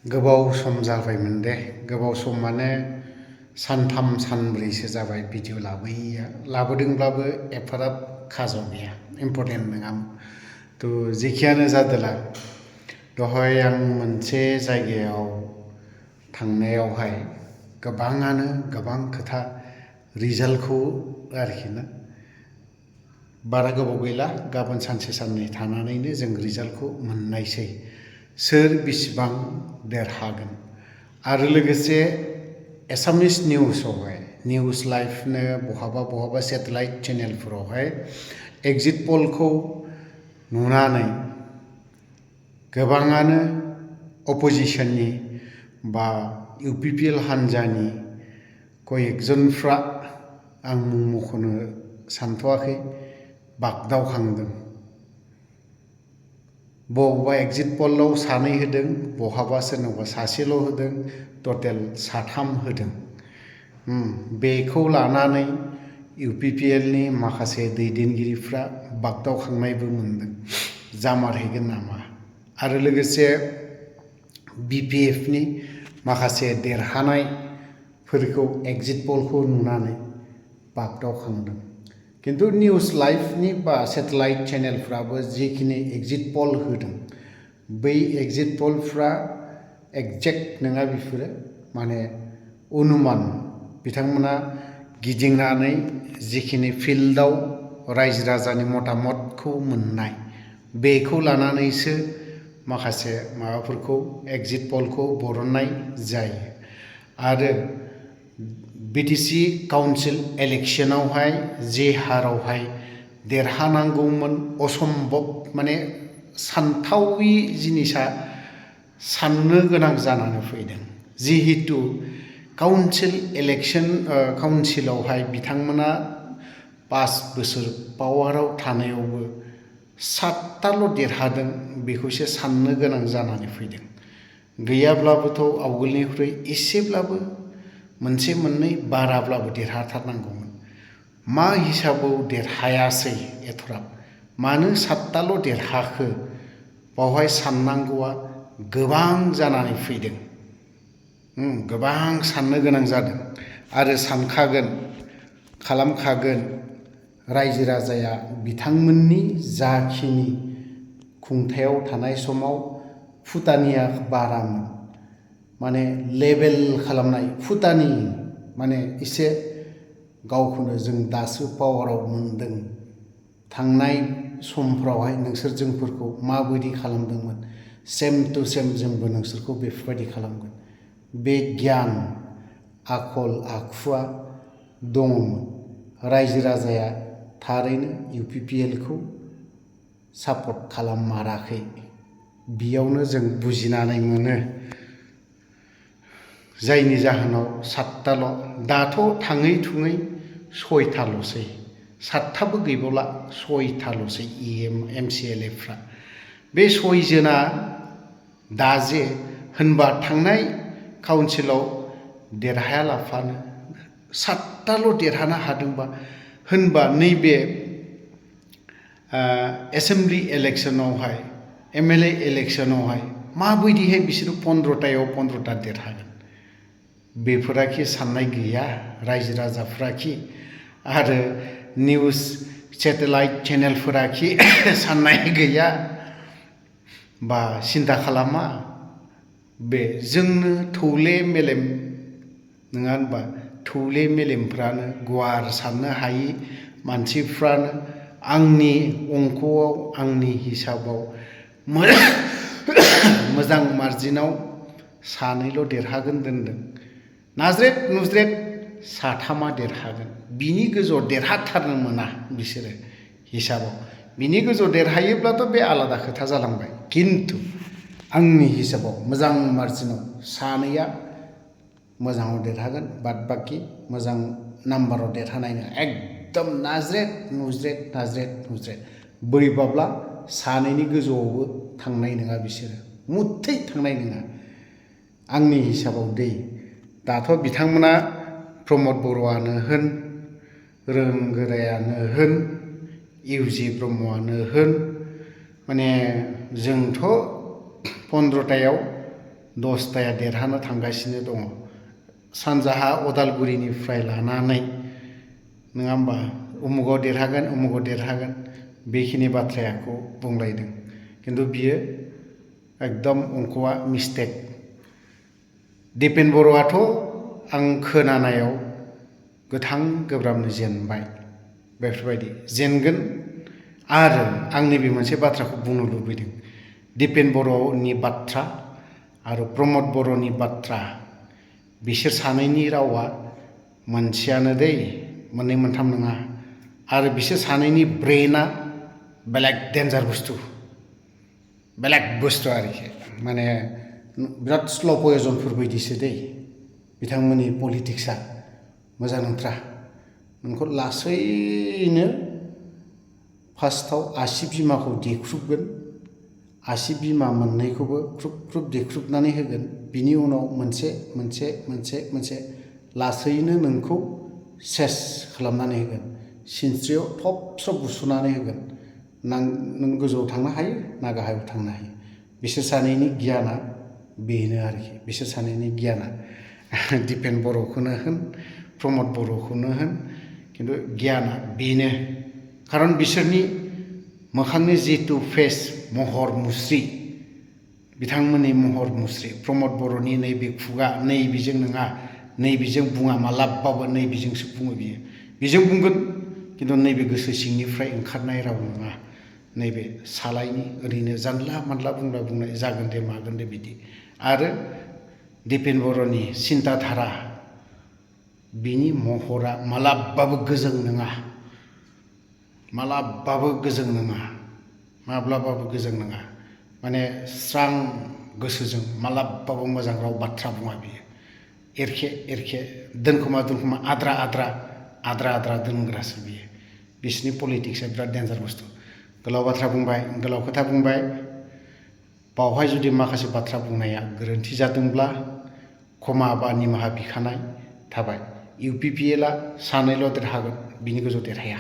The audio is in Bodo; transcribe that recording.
गोबाव सम जाबायमोन दे गोबाव सम माने सानथाम सानब्रैसो जाबाय भिडिअ लाबोयैया लाबोदोंब्लाबो एफाराब खाजल गैया इम्पर्टेन्ट नङामोन थ' जेखियानो जादोला दहाय आं मोनसे जायगायाव थांनायावहाय गोबाङानो गोबां खोथा रिजाल्टखौ आरोखि ना बारा गोबाव गैला गाबोन सानसे साननै थानानैनो जों रिजाल्टखौ मोननायसै सोर बिसिबां देरहागोन आरो लोगोसे एसामिस निउसावहाय निउस लाइभनो बहाबा सेटेलाइट चेनेलफोरावहाय एग्जिट पलखौ नुनानै गोबाङानो अपोजिशननि बा इउपिपिएल हान्जानि कयेकजनफ्रा आं मुं मख'नो सानथ'वाखै बागदावखांदों बबेबा एग्जिट पलाव सानै होदों बहाबा सोरनावबा सासेल' होदों टटेल साथाम होदों बेखौ लानानै इउपिपिएलनि माखासे दैदेनगिरिफ्रा बागदावखांनायबो मोनदों जामारहैगोन नामा आरो लोगोसे बिपिएफनि माखासे देरहानायफोरखौ एग्जिट पलखौ नुनानै बागदावखांदों किन्तु निउस लाइभनि बा सेटेलाइट चेनेलफ्राबो जिखिनि एग्जिट पल होदों बै एग्जिट पलफ्रा एक्जेक्ट नङा बेफोरो माने अनुमान बिथांमोना गिदिंनानै जिखिनि फिल्डआव रायजो राजानि मतामतखौ मोननाय बेखौ लानानैसो माखासे माबाफोरखौ एग्जिट पलखौ बरननाय जायो आरो बिटिसि काउन्सिल इलेक्शनावहाय जे हारावहाय देरहानांगौमोन असम्भब माने सानथावि जिनिसा साननो गोनां जानानै फैदों जिहेतु काउन्सिल इलेक्शन काउन्सिलावहाय बिथांमोना 5 बोसोर पावाराव थानायावबो 7ताल' देरहादों बेखौसो साननो गोनां जानानै फैदों गैयाब्लाबोथ' आवगोलनिख्रुइ एसेब्लाबो मोनसे मोननै बाराब्लाबो देरहाथारनांगौमोन मा हिसाबाव देरहायासै एथ'राब मानो 7ताल' देरहाखो बावहाय साननांगौआ गोबां जानानै फैदों गोबां साननो गोनां जादों आरो सानखागोन खालामखागोन रायजो राजाया बिथांमोननि जाखिनि खुंथायाव थानाय समाव फुटानिया बारामोन माने लेभेल खालामनाय फुटानि माने एसे गावखौनो जों दासो पावाराव मोनदों थांनाय समफ्रावहाय नोंसोर जोंफोरखौ माबायदि खालामदोंमोन सेम टु सेम जोंबो नोंसोरखौ बेफोरबायदि खालामगोन बे गियान आखल आखुआ दङमोन रायजो राजाया थारैनो इउपिपिएलखौ सापर्ट खालाममाराखै बेयावनो जों बुजिनानै मोनो जायनि जाहोनाव 7ताल' दाथ' थाङै थुङै 6ताल'सै 7ताबो गैबावला 6ताल'सै एमसिएलएफ्रा बे 6 जोना दा जे होनबा थांनाय काउन्सिलाव देरहायालाफानो 7ताल' देरहानो हादोंबा होनबा नैबे एसेम्बलि इलेक्शनावहाय एमएलए इलेक्शनावहाय माबायदिहाय बिसोरो 15तायाव 15ता देरहागोन बेफोराखि साननाय गैया रायजो राजाफ्राखि आरो निउस सेटेलाइट चेनेलफोराखि साननाय गैया बा सिन्ता खालामा बे जोंनो थौले मेलेम नङा होनबा थौले मेलेमफ्रानो गुवार साननो हायि मानसिफ्रानो आंनि अंकआव आंनि हिसाबाव मोजां मार्जिनाव सानैल' देरहागोन दोनदों नाज्रेद नुज्रेद 7तामा देरहागोन बिनि गोजौआव देरहाथारनो मोना बिसोरो हिसाबाव बिनि गोजौआव देरहायोब्लाथ' बे आलादा खोथा जालांबाय किन्तु आंनि हिसाबाव मोजां मार्जिनाव सानैया मोजाङाव देरहागोन बाद बाखि मोजां नाम्बाराव देरहानाय नङा एकदम नाज्रेद नुज्रेद बोरैबाब्ला सानैनि गोजौआवबो थांनाय नङा बिसोरो मुथै थांनाय नङा आंनि हिसाबाव दाथ' बिथांमोना प्रमद बर'आनो होन रोंगोरायानो होन इउजि ब्रह्मआनो होन माने जोंथ' 15तायाव 10थाया देरहानो थांगासिनो दङ सानजाहा अदालगुरिनिफ्राय लानानै नङा होमबा उमुगाव देरहागोन बेखिनि बाथ्राखौ बुंलायदों खिन्थु बियो एकदम अंकआ मिस्टेक दिपेन बर'आथ' आं खोनानायाव गोथां गोब्राबनो जेनबाय बेफोरबायदि जेनगोन आरो आं नैबे मोनसे बाथ्राखौ बुंनो लुबैदों दिपेन बर'नि बाथ्रा आरो प्रमद बर'नि बाथ्रा बिसोर सानैनि रावा मोनसेयानो दै मोननै मोनथाम नङा आरो बिसोर सानैनि ब्रेना बेलेग डेन्जार बुस्थु आरोखि माने बिराद स्ल' पयजनफोर बायदिसो दै बिथांमोननि पलिटिक्सआ मोजां नंथ्रा नोंखौ लासैनो फार्स्टआव आसि बिमाखौ देख्रुबगोन आसि बिमा मोननैखौबो ख्रुब देख्रुबनानै होगोन बिनि उनाव मोनसे लासैनो नोंखौ सेस खालामनानै होगोन सिनस्रियाव थबस्र' बुसुनानै होगोन नों गोजौआव थांनो हायो ना गाहायाव थांनो हायो बिसोर सानैनि गियाना बेनो आरोखि बिसोर सानैनि गियाना दिपेन बर'खौनो होन प्रमद बर'खौनो होन खिन्थु गियाना बेनो खारन बिसोरनि मोखांनि जितु फेस महर मुस्रि बिथांमोननि महर मुस्रि प्रमद बर'नि नैबे खुगा नैबेजों नङा नैबेजों बुङा मालाबाबो नैबेजोंसो बुङो बियो बेजों बुंगोन खिन्थु नैबे गोसो सिंनिफ्राय ओंखारनाय राव नङा नैबे सालायनि ओरैनो जानला मानला बुंनाय जागोन दे मागोन दे बिदि आरो दिपेन बर'नि सिन्ता धारा बिनि महरा मालाबाबो गोजों नङा माब्लाबाबो गोजों नङा माने स्रां गोसोजों मालाबाबो मोजां राव बाथ्रा बुङा बियो एरखे दोनखोमा आद्रा दोनग्रासो बियो बिसोरनि पलिटिक्सआ बिराद डेन्जार बुस्थु गोलाव बाथ्रा बुंबाय गोलाव खोथा बुंबाय बावहाय जुदि माखासे बाथ्रा बुंनाया गोरोन्थि जादोंब्ला क्षमा बा निमाहा बिखानाय थाबाय UPPLआ सानैल' देरहागोन बिनि गोजौ देरहाया